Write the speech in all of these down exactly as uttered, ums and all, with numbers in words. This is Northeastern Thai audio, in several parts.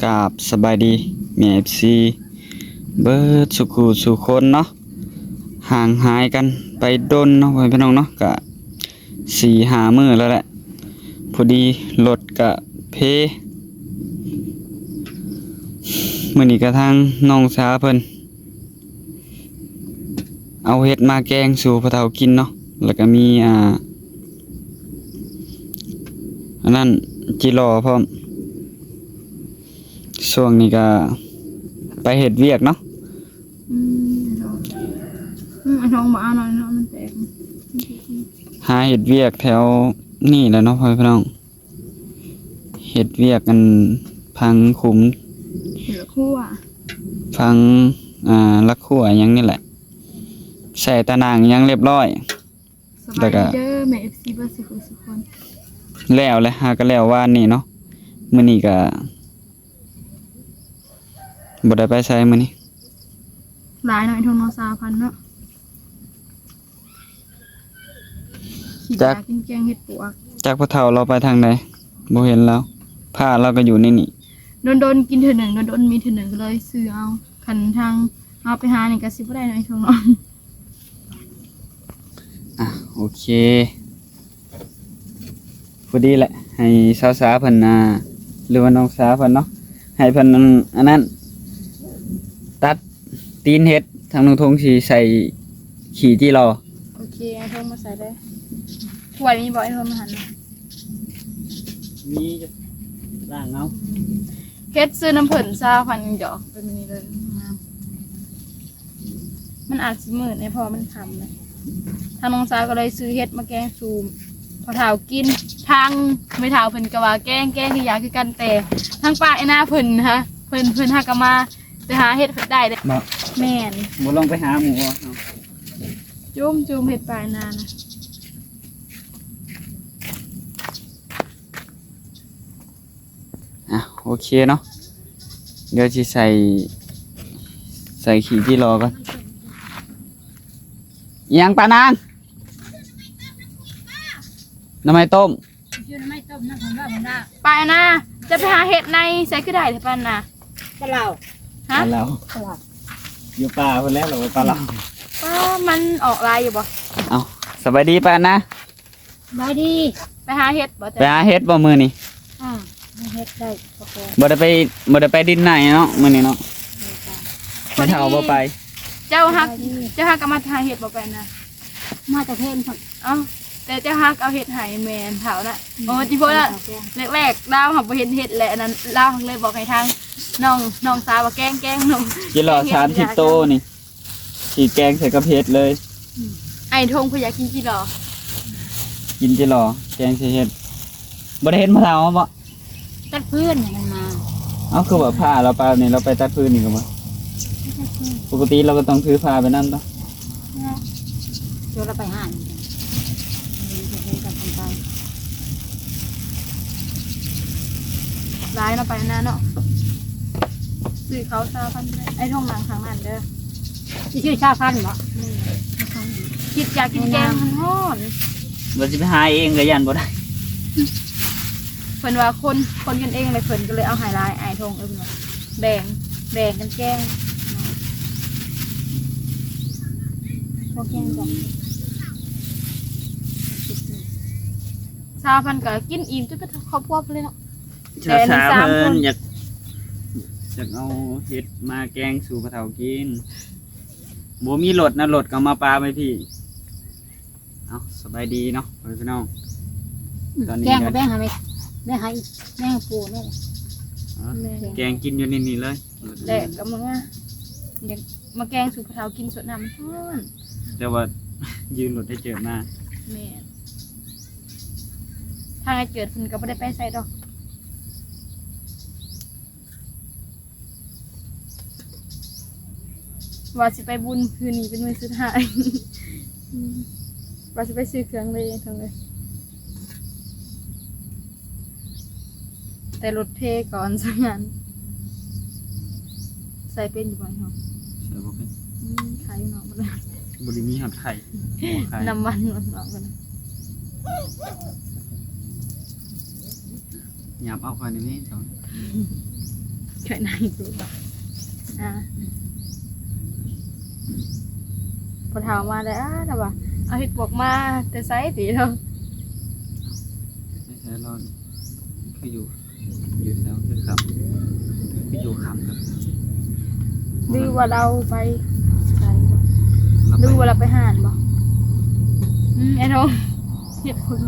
กราบสบายดีแม่ เอฟซี เบิดสุขูสู่คนเนาะ ห่างหายกันไปดนเนาะพ่อแม่พี่น้องเนาะ กะสี่ห้ามื้อแล้วแหละ พอดีรถกะเพ มื้อนี้กะทางน้องสาวเพิ่น เอาเห็ดมาแกงสู่พ่อเฒ่ากินเนาะ แล้วกะมี อ่า อันนั้น จิหล่อพร้อม ช่วงนี้กะไปเฮ็ดเวียกเนาะ อืม อืม ไอ้ทองบ่เอาหน่อยเนาะ มันแตก หาเฮ็ดเวียกแถวนี่แหละเนาะพ่อแม่พี่น้อง เฮ็ดเวียกกันพังขุม เฮ็ดละครัว พัง อ่า ละครัวหยังนี่แหละ ใส่ตะนางหยังเรียบร้อย สบายดีเด้อ แล้วกะ แม่ เอฟซี เบิดสุขสุคน แล้วแหละ หาก็แล้ววานนี้เนาะ มื้อนี้กะบ่ได้ไปไสมื้อนี้ หลายหน่อยทงเนาะ สาวพันเนาะ ขี้ จัก ยากินแกงเห็ดปวก จักพ่อเฒ่าเราไปทางใด บ่เห็นเรา ผ้าเราก็อยู่ในนี่ โดนๆ กินเทื่อหนึ่ง โดนๆ มีเทื่อหนึ่งก็เลยซื้อเอา คันทางเอาไปหานี่ก็สิบ่ได้หน่อยทงเนาะ อ่ะ โอเค พอดีแหละ ให้สาวสาเพิ่น อ่า หรือว่าน้องสาเพิ่นเนาะ ให้เพิ่นอันนั้น ตัดตีนเห็ด ทางน้องทงสิใส่ขี้จิหล่อ โอเค เอาทงมาใส่เลย ถ้วยมีบ่ ไอ้ทงมาหั่นหน่อย มีจ้ะ ล้างเอา เฮ็ดซื้อน้ำเพิ่นซาวพันหยอกเป็นแบบนี้เลย งาม มันอาจสิมืดในพอมันค่ำเลย ทางน้องสาวก็เลยซื้อเห็ดมาแกงสู่พ่อเฒ่ากิน ทางแม่เฒ่าเพิ่นก็ว่าแกง แกงก็อยากคือกัน แต่ทางป้าไอ้หน้าเพิ่นฮะ เพิ่น เพิ่นหากะมา แต่หาเห็ดเพิ่นได้เด้ บ่ แม่น บ่ลองไปหาหมู่บ่ เอา จุ่มจุ่มเห็ดปลายนานะ อ่ะ โอเคเนาะ เดี๋ยวสิใส่ ใส่ขี้จิหล่อก่อน อิหยังป้านาง หน่อไม้ต้ม ชื่อหน่อไม้ต้มนะ ผมว่าผมว่า ไปนะ จะไปหาเห็ดใน ใส่คือได้เถอะป้านะ ปลาเหล่า ฮะ ปลาเหล่า ปลาเหล่า อยู่ป่าเพิ่นแล้วเหรอ ปลาเหล่า ป้า มันออกลายอยู่บ่ เอา สบายดีป้านะ สบายดี ไปหาเห็ดบ่ ไป จ๊ะ หาเห็ดบ่มื้อนี้ อ่า หาเห็ดได้กาแฟ บ่ได้ไป บ่ได้ไปดินไหนเนาะ มื้อนี้เนาะ ไม่เท่าบ่ไป เจ้าฮัก เจ้าฮักก็มาหาเห็ดบ่ไปนะ มาแต่เพลงพุ่น เอ้า แต่เจ้าฮักเอาเห็ดให้แม่เฒ่านะ อืม โอ้ จิโพดอะ แรกๆ ลาวเขาบ่เห็นเห็ดแหละ อันนั้นลาวเลยบอกให้ทางน้อง น้องสาวว่าแกง แกงน้อง จิหล่อ แกงเห็ด สามสิบ อยาก โตนี่ สิแกงใส่กับเห็ดเลย อืม ไอ้ทงเพิ่นอยากกินจิหล่อ กินจิหล่อ แกงใส่เห็ด บ่ได้เห็นพ่อเฒ่าบ่ ตัดพื้นเนี่ยมันมา เอ้า คือว่าผ้าเราไปนี่ เราไปตัดพื้นนี่ก็บ่ ตัดพื้น ปกติเราก็ต้องถือผ้าไปนำเนาะ เนี่ย เดี๋ยวเราไปหาอีก เดี๋ยวจะเห็นกันไป หลายเนาะ ไปนานเนาะ ซื้อเขาซาวพันเด้อ ไอ้ทงหลังข้างนั้นเด้อ สิซื้อซาวพันบ่ อืม คิดอยากกินแกงฮ้อนๆ ว่าสิไปหาเองก็ย่านบ่ได้ เพิ่นว่าคน คนกันเองเลย เพิ่นก็เลยเอาให้หลาย อ้ายทง เอิ้นว่าแบ่ง แบ่งกันแกง พวกแกงกัน ซาวพันก็กินอิ่มจนเป็นครอบครัวไปเลยเนาะ แต่อันนี้ สาวๆ สามคน เพิ่นอยาก อยากเอาเห็ดมาแกงสู่พ่อเฒ่ากิน บ่มีรถนะ รถก็มาปาไปพี่ เอา สบายดีเนาะ พ่อแม่พี่น้อง ตอนนี้ แกงก็แบ่งให้แม่ แบ่งให้ แบ่งให้ปู่แม่ อ๋อ แม่ แกงกินอยู่นี่ๆ เลย แดดก็มา อยากมาแกงสู่พ่อเฒ่ากินสดน้ำฮ้อน แต่ว่า ยืนรถให้เจิดมา แม่น ทางไอ้เจิดเพิ่นก็บ่ได้ไปไสดอก ว่าสิไปบุญคืนนี้เป็นมื้อสุดท้าย อืม ว่าสิไปซื้อเครื่องเลยทางเลย แต่รถเทก่อนซะงั้น ใส่เป็นอยู่บ่เนาะ ใส่บ่เป็น อืม ขายอยู่เนาะบ่ได้ บ่ได้มีฮอดไข่ บ่ขาย น้ำมันหมดเนาะบ่ได้ หยาบเอาก่อนนี่แม่เจ้า เคยนั่งอยู่บ่ อ่า พอเฒ่ามาแล้ว อ้า แล้วว่า เอาเห็ดปวกมาแต่ไสติเนาะ ไม่ใช่นอน คืออยู่ อยู่แถวคือขับ คืออยู่ขับครับ หรือว่าเราไปไสบ่ เราไป หรือว่าเราไปหาดบ่ อืม ไอ้ทอง เห็ดปวก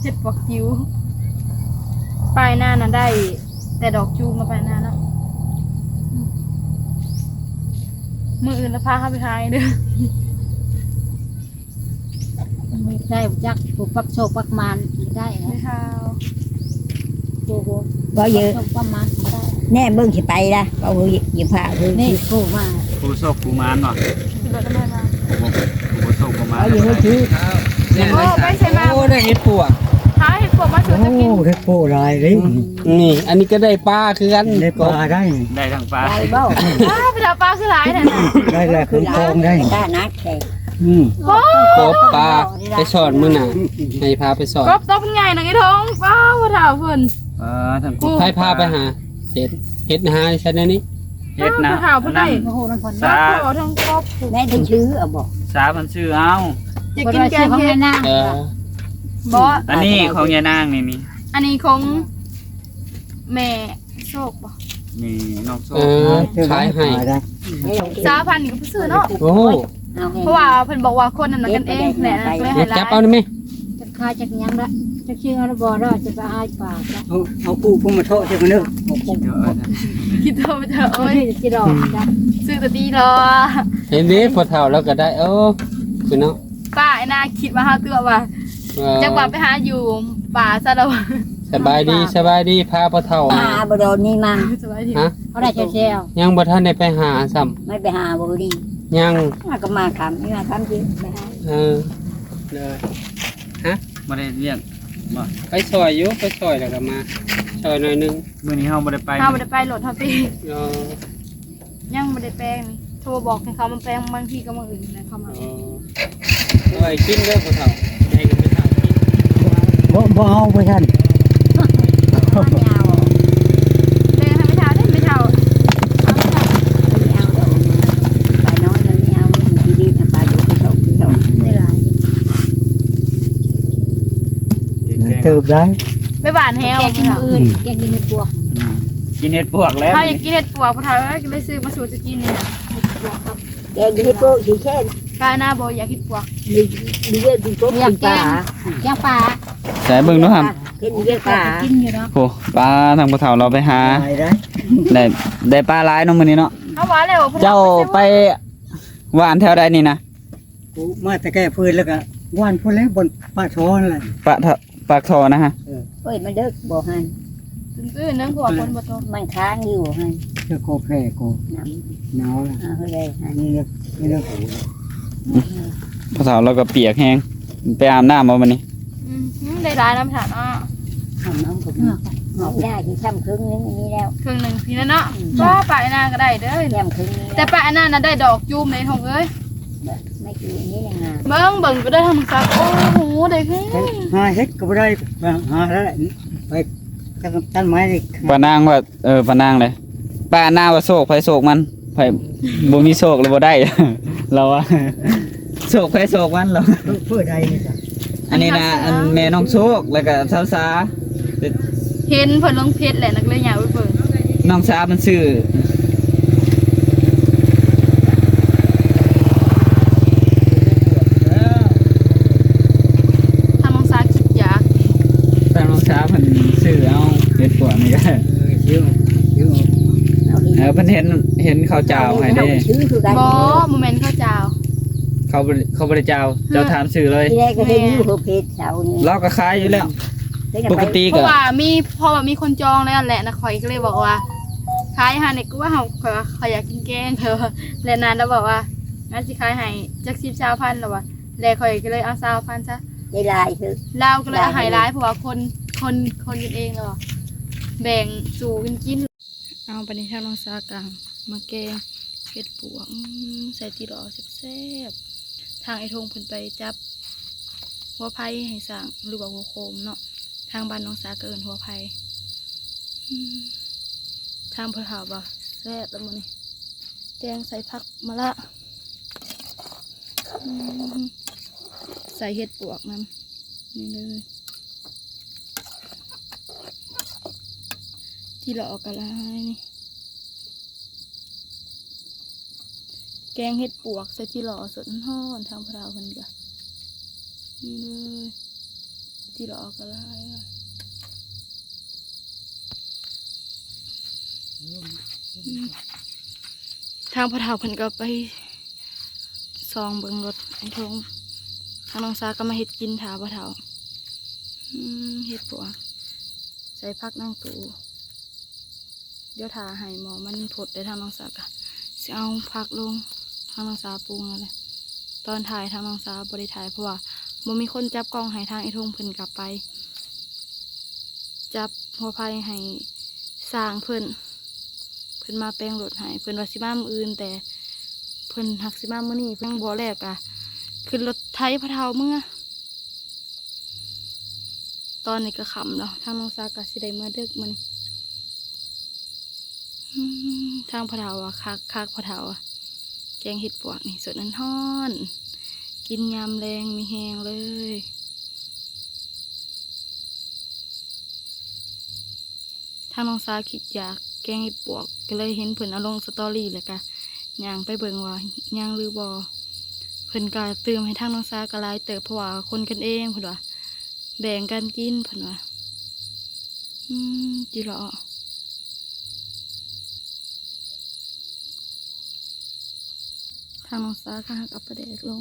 เห็ดปวกจิ๋ว ปลายหน้าน่ะได้ แต่ดอกจูมมาปลายหน้าเนาะ มื้ออื่นแล้วพาเฮาไปหาอีกเด้อ ไม่ได้จัก ผู้ปักโชคปักมานไม่ได้นะ ไม่เฮา โอ้โห บ่เยอะ ปักโชคปักมานไม่ได้ แน่เบิ่งสิไปละ เอาเฮ้ย อย่าพาเฮ้ย นี่ผู้มา ผู้โชคผู้มานเนาะ ขี่รถทำไมมา ผู้บ่ ผู้บ่โชคบ่มาน เอาอยู่เฮ้ย ถือ โอ้ ไปใส่มา โอ้ ได้เห็ดปวก หาเห็ดปวกมาสู่ โอ้ จะกิน เห็ดปวกหลายเลย นี่ อันนี้ก็ได้ปลาคือกัน ได้ปลาได้ ได้ทั้งปลา ได้บ่ อ้าว ไปเอาปลาคือหลายแท้น่ะ ได้แล้ว คือคลองได้ ได้นักแท้ อืม โอ้ กบปลา ไปสอนมื้อหน้า ให้พาไปสอน กบโตเป็นไงนะไอ้ทอง ว้าว พ่อเฒ่าเพิ่น อ่า ทั้งกบ ใครพาไปหา เห็ด เห็ดหาใช่ไหมนี่ เห็ดนะ อ้าว พ่อเฒ่าเพิ่นได้ อันนั้น โอ้โห นั่นคน สา ทั้งพ่อทั้งกบ แม่ได้ชื่อเอาบ่ สามันชื่อเอา จะกินแกงเห็ด เออ บ่ อันนี้ของยายนางนี่นี่ อันนี้ของแม่โชคบ่ นี่น้องโชค เออ ขายให้ สามพันนี่ก็ซื้อเนาะ โอ้โห เอาให้ เพราะว่าเพิ่นบอกว่าคนนั้นน่ะกันเองแหละ เลยให้หลาย จับเอาได้ไหม จะขายจากหยังละ จะชื่อเอาบ่ได้ จะไปหาปลาจ้ะ เอา เอากู้พวกมาเทาะใช่ไหมเนอะ เอากู้ คิดเอาไปเถอะ โอ้ย จะดอกจ้ะ ซื้อแต่ดีรอ เห็นเด้ พอเฒ่าแล้วก็ได้ โอ้ คือเนาะ ป้าไอ้นาคิดว่าเฮาตัวว่า เออ จักว่าไปหาอยู่ป่าซะแล้ว สบายดี สบายดี พาพ่อเฒ่า หาบ่ดอนนี่มา สบายดี ฮะ เขาได้เซลล์ ยังบ่ทันได้ไปหาซ้ำ ไม่ไปหาบ่ดี ยัง มาก็มาคำนี่มาคำจริงไปหา เออ เลย ฮะ บ่ได้เรียกบ่ ไปซอยอยู่ ไปซอยแล้วก็มา ซอยหน่อยหนึ่ง มื้อนี้เฮาบ่ได้ไป เฮาบ่ได้ไปโลดเฮาติ เออ ยังบ่ได้แปลงนี่ โทรบอกให้เขามาแปลง บางทีก็มื้ออื่นนะเขามา อ๋อ เอาไว้กินเด้อพ่อเฒ่า ให้กับพ่อเฒ่ากิน บ่ บ่เอาพ่อท่าน เอายาว แปลงให้แม่เฒ่าเด้อ แม่เฒ่า เอาแม่เฒ่า ไม่เอาดอก ปลาน้อยมันไม่เอา มันดีๆนะ ปลาดุกไปส่งไปส่ง ไม่หลาย เติบได้ ไปหว่านแฮว แกงกินมื้ออื่น อืม แกงกินมื้อปวก อืม กินเห็ดปวกแล้ว เฮาอยากกินเห็ดปวก พ่อเฒ่าเอ้ย ก็เลยซื้อมาสู่จะกินนี่ล่ะ แกงเห็ดปวกสิแค่ ปลาหน้าบ่อยากกินปวก มี มีเยอะกินกบ อยาก กินปลา แกง แกงปลา ใส่เบิ่งดูครับ เห็นเยอะปลา กินอยู่เนาะ โอ้ ปลาทางพ่อเฒ่าเราไปหา หลายได้ ได้ ได้ปลาหลายเนาะมื้อนี้เนาะ เอาหวานแล้ว เจ้าไปหว่านแถวใดนี่นะ กูมาแต่แก้ฟืนแล้วก็หว่านพุ่นแล้วบนปากท่อนั่นแหละ ปะทะ ปากท่อนะฮะ เออ เอ้ย มันเลิกบ่หัน ตื้นๆ เนื่องหัวคนบ่ตก มันค้างอยู่หัน เจ้าโคแพร่กู น้ำ หนาวละ เอาเลยหัน นี่เลิก นี่เลิกหู พ่อเฒ่าเราก็เปียกแฮง ไปอาบน้ำเอามื้อนี้ อืม อืม ได้หลายน้ำถ่านอ้อ ทำน้ำผม น้ำยาที่ทำครึ่งนึงอันนี้แล้ว ครึ่งหนึ่งพีแล้วเนาะ อืม ว่าปลาไอ้นางก็ได้เด้อ แถมครึ่งนี้ แต่ปลาไอ้นางน่ะได้ดอกจูมเลยทองเอ้ย ไม่กินอันนี้เลยนะ เบิ่ง เบิ่งก็ได้ทำซัก โอ้โห ได้แฮง หาเห็ดก็บ่ได้ หาแล้ว ไปตัด ตัดไม้นี่ ป้านางว่า เออ ป้านางเลย ป้านางว่าโชคไผโชคมัน ไผบ่มีโชคเลยบ่ได้ เราว่า โชคไผโชคมัน เรา เพื่อใดนี่จ้ะ อันนี้นะ อันแม่น้องโชค แล้วก็สาวสา เห็นเพิ่นลงเพจแหละ นักเลยอยากไปเบิ่ง น้องสามันซื้อ ทางน้องสาคิดอยาก ทางน้องสาเพิ่นซื้อเอาเห็ดปวกนี่ก็ เออ ซื้อ ซื้อ เออ เพิ่นเห็น เห็นเขาเจ้าให้เด้ ซื้อคือกัน บ่ บ่แม่นเขาเจ้า เขาบ่ เขาบ่ได้เจ้า เจ้าถามซื้อเลย ทีแรกก็เห็นอยู่เพจเสานี่ เราก็ขายอยู่แล้ว ปกติก็ เพราะว่ามี เพราะว่ามีคนจองแล้วแหละนะ ข้อยก็เลยบอกว่า ขายให้นี่ กูว่าเฮา ข้อยว่าข้อยอยากกินแกง เพิ่นว่า และนานแล้วบอกว่า งั้นสิขายให้จักสิบ ซาวพัน แล้วว่า แล้วข้อยก็เลยเอา ซาวพัน ซะ ได้หลายเถอะ ลาวก็เลยเอาให้หลาย เพราะว่าคน คน คนกินเองแล้วว่า แบ่งสู่กันกิน เอาไปในทางน้องสากลางมาแกงเห็ดปวก อืม ใส่ติหลอแซ่บๆ ทางไอ้ทงเพิ่นไปจับหัวไผ่ให้สร้าง หรือว่าหัวโคมเนาะ ทางบ้านน้องสาก็เอิ้นหัวไผ่ อืม ทางพ่อเฒ่าบ่ แซ่บแล้วมื้อนี้ แกงใส่ผักมะระ อืม ใส่เห็ดปวกนำ นี่เลย จิหล่อกะหลายนี่ แกงเห็ดปวกใส่จิหล่อสดฮ้อนๆ ทางพ่อเฒ่าเพิ่นกะ นี่เลย จิหล่อกะหลายว่ะ อืม ทางพ่อเฒ่าเพิ่นกะไปส่องเบิ่งรถอ้ายทง ทางน้องสาก็มาเฮ็ดกินถ่าพ่อเฒ่า อืม เห็ดปวก ใส่ผักนางตู เดี๋ยวถ่าให้หม้อมันพดได้ ทางน้องสาก็สิเอาผักลง ทางน้องสาปรุงแล้วแหละ ตอนถ่ายทางน้องสาบ่ได้ถ่าย เพราะว่าบ่มีคนจับกล้องให้ ทางอ้ายทงเพิ่นกลับไป จับหัวไผ่ให้ช่างเพิ่น เพิ่นมาแปลงรถให้ เพิ่นว่าสิมามื้ออื่น แต่เพิ่นหักสิมามื้อนี้ เพิ่นบ่แล้วกะขึ้นรถไถพ่อเฒ่าเมือ ตอนนี้ก็ค่ำแล้ว ทางน้องสาก็สิได้เมือดึกมื้อนี้ อืม ทางพ่อเฒ่าอะ คักคักพ่อเฒ่าอะ แกงเห็ดปวกนี่สดฮ้อนๆ กินยามแลงมีแฮงเลย ทางน้องสาวคิดอยากแกงเห็ดปวก ก็เลยเห็นเพิ่นเอาลงสตอรี่ แล้วก็ย่างไปเบิ่งว่ายังหรือบ่ เพิ่นก็ตื่มให้ทางน้องสาวก็หลายเติบ เพราะว่าคนกันเองเพิ่นว่า แบ่งกันกินเพิ่นว่า อืม จิหล่อ ทางน้องสาวก็หักเอาปลาแดกลง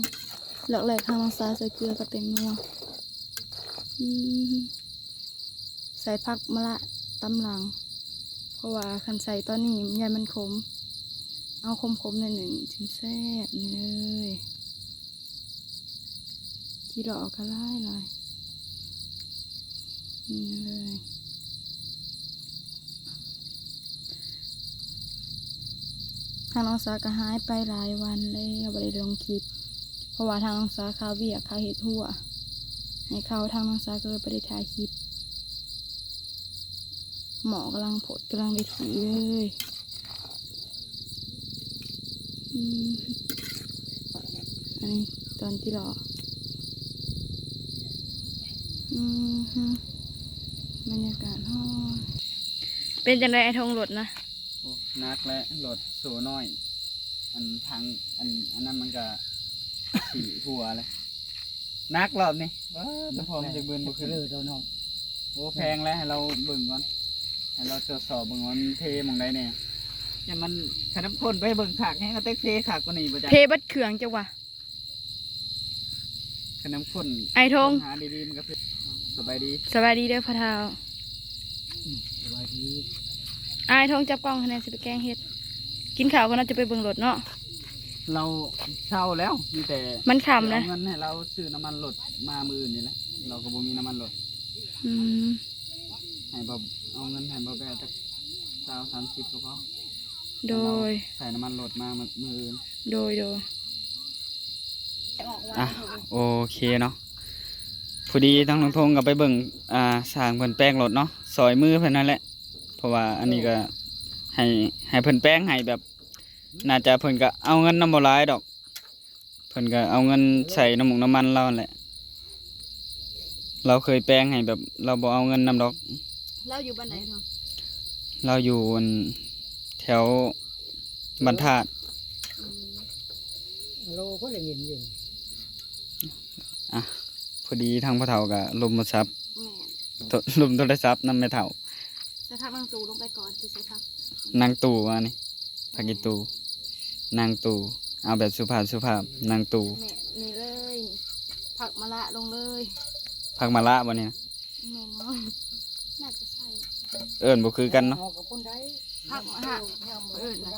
หลักแรกทางน้องสาวใส่เกลือกับแป้งนัว อืม ใส่ผักมะระตำหลัง เพราะว่าคันใส่ตอนนี้ย้านมันขม เอาขมๆ หน่อยหนึ่งจึงแซ่บ นี่เลย จิหล่อกะหลายหลาย นี่เลย ทางน้องสาวก็หายไปหลายวันแล้ว บ่ได้ลงคลิป เพราะว่าทางน้องสาวคาเวียก คาเฮ็ดฮั้ว ให้เขา ทางน้องสาวก็เลยบ่ได้ถ่ายคลิป หม้อกำลังพด กำลังได้ที่เลย อืม อันนี้ตอนจิหล่อ อืม บรรยากาศฮ้อน เป็นจังได๋อ้ายทงรถนะ โอ้ หนักและรถโซ่น้อย อันทาง อัน อันนั้นมันก็ สิหัวเลย หนักรอบนี้ ว้า แต่พอมันจะเบิ่นบ่ขึ้น เออ เจ้าน้อง โอ้ แพงแล้ว ให้เราเบิ่งก่อน ให้เราตรวจสอบเบิ่งว่ามันเทหม่องใดแน่ อย่ามัน คันน้ำข้นไปเบิ่งคักแฮง ก็เต็กเทคักกว่านี้บ่จ๊ะ เทเบิดเครื่องจ้ะวะ คันน้ำข้น อ้ายทง หาดีๆ มันก็คือ สบายดี สบายดีเด้อพ่อเฒ่า สบายดี อ้ายทงจับกล้องให้แหน่ สิไปแกงเห็ด กินข้าวก่อนเนาะ จะไปเบิ่งรถเนาะ เราเช้าแล้ว มีแต่ มันค่ำนะ เอาเงินให้เราซื้อน้ำมันรถมามื้ออื่นนี่แหละ เราก็บ่มีน้ำมันรถ อืม ให้บ่าว เอาเงินให้บ่าวแบ้จักซาวสามสิบก็พอ โดย ใส่น้ำมันรถมามื้อ มื้ออื่น โดย โดย อ่ะ โอเคเนาะ พอดีทางน้องทงก็ไปเบิ่ง อ่า ช่างเพิ่นแปลงรถเนาะ ซอยมือเพิ่นนั่นแหละ เพราะว่าอันนี้ก็ให้ ให้เพิ่นแปลงให้แบบ น่าจะเพิ่นก็เอาเงินนำบ่หลายดอก เพิ่นก็เอาเงินใส่น้ำมันน้ำมันเราหั่นแหละ เราเคยแปลงให้แบบ เราบ่เอาเงินนำดอก เราอยู่บ้านไหนทอง เราอยู่อันแถวบ้านธาตุ อืม โลก็ได้ยินอยู่ อ่ะ พอดีทางพ่อเฒ่าก็ลมโทรศัพท์ แม่น โท- ลมโทรศัพท์นำแม่เฒ่า ใส่ผักนางตูลงไปก่อน สิใส่ผัก นางตูว่านี่ ผักอีตู นางตู เอาแบบสุภาพสุภาพ นางตู แม่น นี่เลย ผักมะระลงเลย ผักมะระบ่นี่นะ แม่นบ่ น่าจะใช่ เอิ้นบ่คือกันเนาะ เอากับคนใด ผักมะระ เอิ้นนะ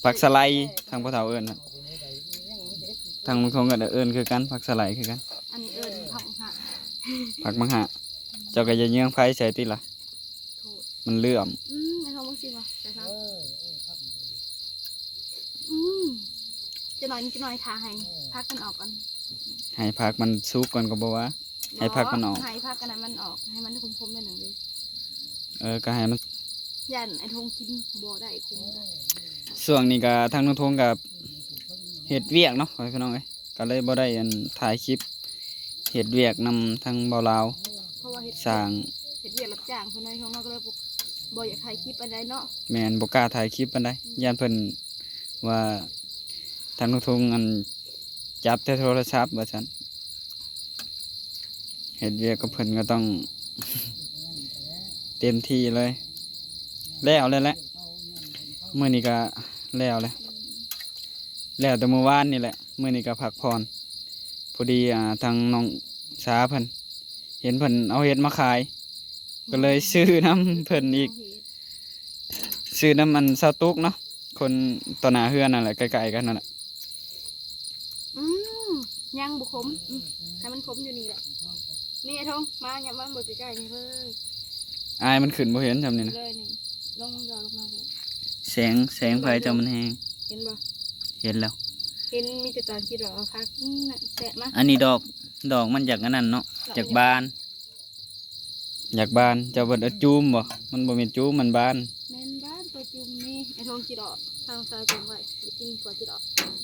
ผักสะไล ทางพ่อเฒ่าเอิ้นนะ ทางลุงทงก็เอิ้นคือกัน ผักสะไลคือกัน อันนี้เอิ้นผักมะระ ผักมะระ เจ้าก็อย่าเยื้องไฟใส่ติล่ะ โทษ มันเหลื่อม อืม ไอ้ทองบ่สิบ่ใส่ผัก อืม จะหน่อยนิดหน่อย ทาให้ผักมันออกก่อน ให้ผักมันสุกก่อนก็บ่ว่า ให้ผักมันออก ให้ผักอันนั้นมันออก ให้มันขมๆ หน่อยหนึ่งดิ เออ ก็ให้มัน ย่านไอ้ทงกินบ่ได้ คงก็ ช่วงนี้ก็ทางน้องทงก็เฮ็ดเวียกเนาะ พ่อแม่พี่น้องเอ้ย ก็เลยบ่ได้อันถ่ายคลิปเฮ็ดเวียกนำทางบ่าวลาว เพราะว่าเฮ็ด สร้าง เฮ็ดเวียกรับจ้างเพิ่นน้อยทงเนาะ ก็เลยบ่ บ่อยากถ่ายคลิปปานใดเนาะ แม่น บ่กล้าถ่ายคลิปปานใด อืม ย่านเพิ่นว่า ทางน้องทงอันจับแต่โทรศัพท์ว่าซั่น เฮ็ดเวียกกับเพิ่นก็ต้องเต็มที่เลย แล้วแล้วแหละ มื้อนี้ก็แล้วแหละ แล้วแต่มื้อวานนี่แหละ มื้อนี้ก็พักผ่อน พอดี อ่า ทางน้องสาเพิ่น เห็นเพิ่นเอาเห็ดมาขาย ก็เลยซื้อนำเพิ่นอีก ซื้อนำอันสาวตุ๊กเนาะ คนต่อหน้าเฮือนนั่นแหละ ใกล้ๆกันนั่นแหละ อืม ยังบ่ขม อืม ให้มันขมอยู่นี่แหละ นี่ไอ้ทง มา อย่ามาเบิ่งใกล้ๆนี่เลย อายมันขึ้นบ่เห็นจำนี่นะ เลยนี่ ลง ลงมาเลย แสง แสงไฟเจ้ามันแฮง เห็นบ่ เห็นแล้ว เห็นมีแต่ตอนคิดว่าเอาคัก อืม น่ะ แสะมา อันนี้ดอก ดอกมันจากอันนั้นเนาะ ดอก จากบาน อยากบาน เจ้าเพิ่นเอาจูมบ่ มันบ่แม่นจูม มันบาน แม่นบาน ตัวจุ่มนี่ ไอ้ทงจิดอก ทางซ้ายจงไว้ อย่ากินกว่าจิดอก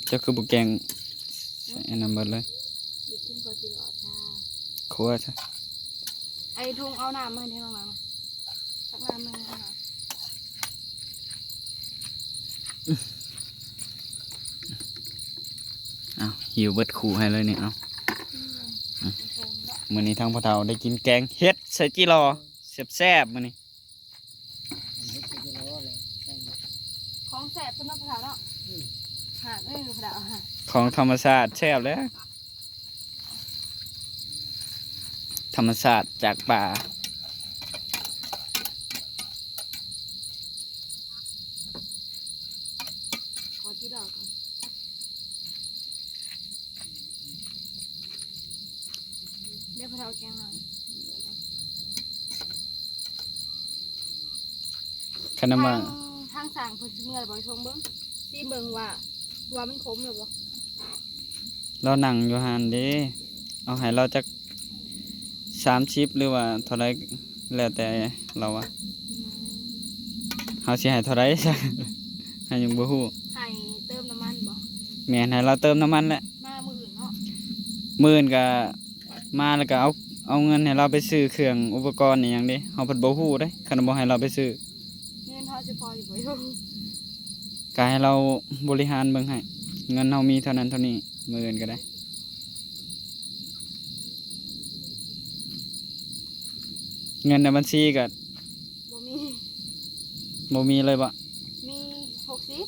เจ้าคือบ่แกง ใส่อันนั้นเบิดเลย อย่ากินกว่าจิดอกจ้า ครัวซะ ไอ้ทงเอาน้ำมาให้ในห้องน้ำมา ตักน้ำมาให้ห้องน้ำ อ้าว หิวเบิดคู่ให้เลยนี่ เอ้า อืม อืม ไอ้ทงเนาะ มื้อนี้ทางพ่อเฒ่าได้กินแกงเห็ดใส่จิหล่อ แซ่บๆ มื้อนี้ ของแซ่บสำหรับพวกเราเนาะ อืม หากเอ้ยพวกเราฮะ ของธรรมชาติแซ่บแล้ว ธรรมชาติจากป่า ขอที่ดอกก่อน เดี๋ยวพวกเราแกงหน่อย คันนั้นว่า ทาง ทางสร้างเพิ่นสิเมื่อบ่ชงเบิ่ง สิเบิ่งว่า ว่ามันขมหรือบ่ เรานั่งอยู่หั่นเด้ เอาให้เราจักสามสิบ หรือว่าเท่าใด แล้วแต่เราอะ อืม เฮาสิให้เท่าใดซะ เฮายังบ่ฮู้ ให้เติมน้ำมันบ่ แม่น ให้เราเติมน้ำมันแหละ มามื้ออื่นเนาะ มื้ออื่นก็มาแล้วก็เอา เอาเงินให้เราไปซื้อเครื่องอุปกรณ์อีหยังเด้ เฮาเพิ่นบ่ฮู้เด้ คันบ่ให้เราไปซื้อ เงินเฮาสิพออยู่บ่ ก็ให้เราบริหารเบิ่งให้ เงินเฮามีเท่านั้นเท่านี้ มื้ออื่นก็ได้ เงินในบัญชีก็ บ่มี บ่มีเลยบ่ มีหกสิบ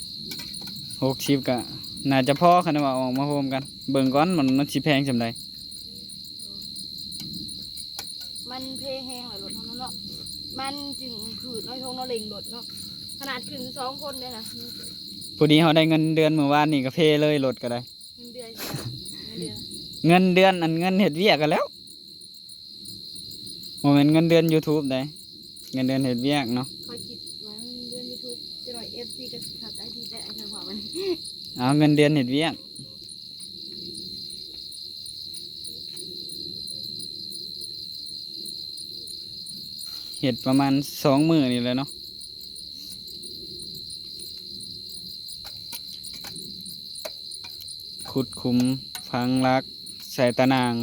หกสิบก็น่าจะพอ คันว่าออกมาโฮมกัน เบิ่งก่อนมัน มันสิแพงส่ำใด มันเพแฮงหลายรถเฮาเนาะ มันจึงผืดน้อยทงเนาะ เร่งรถเนาะ ขนาดขึ้นสองคนเลยนะ พอดีเฮาได้เงินเดือนมื้อวานนี่ก็เพเลย รถก็ได้ เงินเดือน เงินเดือน เงินเดือนอันเงินเฮ็ดเวียกกันแล้ว บ่แม่นเงินเดือน YouTube ได้ เงินเดือนเฮ็ดเวียกเนาะ ข้อยคิดว่าเงินเดือน YouTube จะหน่อย เอฟซี ก็สิเข้าใจผิดได้ ไอ้เรื่องว่ามัน เอาเงินเดือนเฮ็ดเวียก เฮ็ดประมาณสองมื้อนี่แหละเนาะ ขุดขุมฝังหลัก ใส่ตะนาง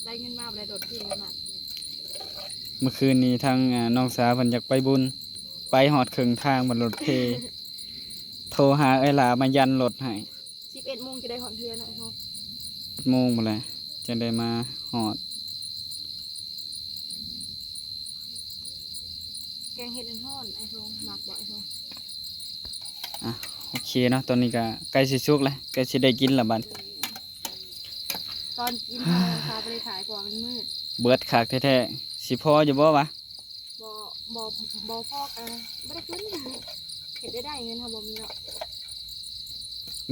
ได้เงินมาบ่ได้รถเพิ่นนะ เมื่อคืนนี้ทาง อ่า น้องสาวเพิ่นอยากไปบุญ ไปฮอดครึ่งทางบัดรถเพ โทรหาเอื้อยหล้ามายันรถให้ สิบเอ็ดโมงจะได้ฮอดเฮือนเนาะ โมงบ่แหละ จั่งได้มาฮอด แกงเห็ดฮ้อนๆ ไอ้ทง มักบ่ไอ้ทง อ่ะ โอเคเนาะ ตอนนี้ก็ใกล้สิสุกแล้ว ใกล้สิได้กินแล้วบัด ตอนกินเฮาพาไปถ่าย เพราะว่ามันมืด เบิดคักแท้ๆ สิพออยู่บ่วะ บ่ บ่ บ่พอก็บ่ได้กิน เฮ็ดได้ได้ เงินเฮาบ่มีเนาะ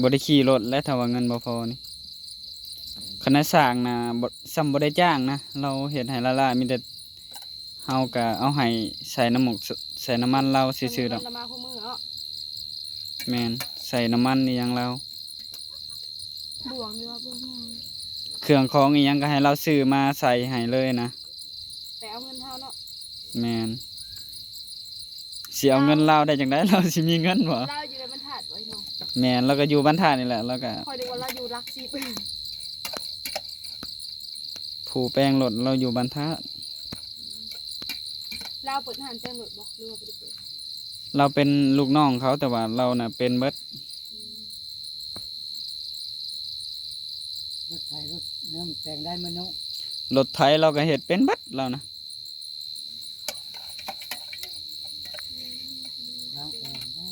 บ่ได้ขี่รถแล้ว ถ้าว่าเงินบ่พอนี่ คันสร้างนะบ่ ส่ำบ่ได้จ้างนะ เราเฮ็ดให้หลายๆ มีแต่ เฮาก็เอาให้ใส่น้ำหมก ใส่น้ำมันลาวซื่อๆดอก น้ำมันละมาคู่มื้อเนาะ แม่น ใส่น้ำมันอีหยังลาว บ่วงอยู่ว่าบ่วง เครื่องของอีหยังก็ให้ลาวซื้อมาใส่ให้เลยนะ แต่เอาเงินเฮาเนาะ แม่น สิเอาเงินลาวได้จังได๋ ลาวสิมีเงินบ่ ลาวอยู่ในบ้านธาตุบ่ไอ้น้อง แม่น ลาวก็อยู่บ้านธาตุนี่แหละ ลาวก็ คอยนึกว่าลาวอยู่หลักสิบ ผู้แปลงรถลาวอยู่บ้านธาตุ ลาวเปิดห้านแต่งรถบ่หรือว่าบ่ได้เปิด ลาวเป็นลูกน้องเขา แต่ว่าลาวน่ะเป็นเบิด อืม รถไถรถน้ำแปลงได้มันเนาะ รถไถลาวก็เฮ็ดเป็นเบิดลาวนะ ล้างแปลงได้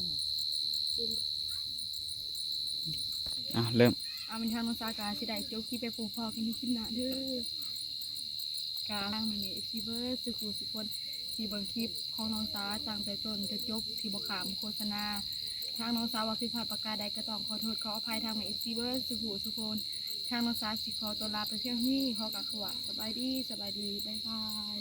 อ่ะ เริ่ม เอาเป็นทางน้องสาวกาสิได้จบคลิปไปพบพอกันที่คลิปหน้าเด้อ กาทางแม่ๆ เอฟซี เบิดสุขุสุคนที่เบิ่งคลิปของน้องสาวตั้งแต่ต้นจนจบที่บ่ข้ามโฆษณา ทางน้องสาวว่าผิดพลาดประการใดก็ต้องขอโทษขออภัยทางแม่ เอฟซี เบิดสุขุสุคน ทางน้องสาวสิขอตัวลาไปเพียงเท่านี้ ขอกล่าวคำว่าสบายดี สบายดี บ๊ายบาย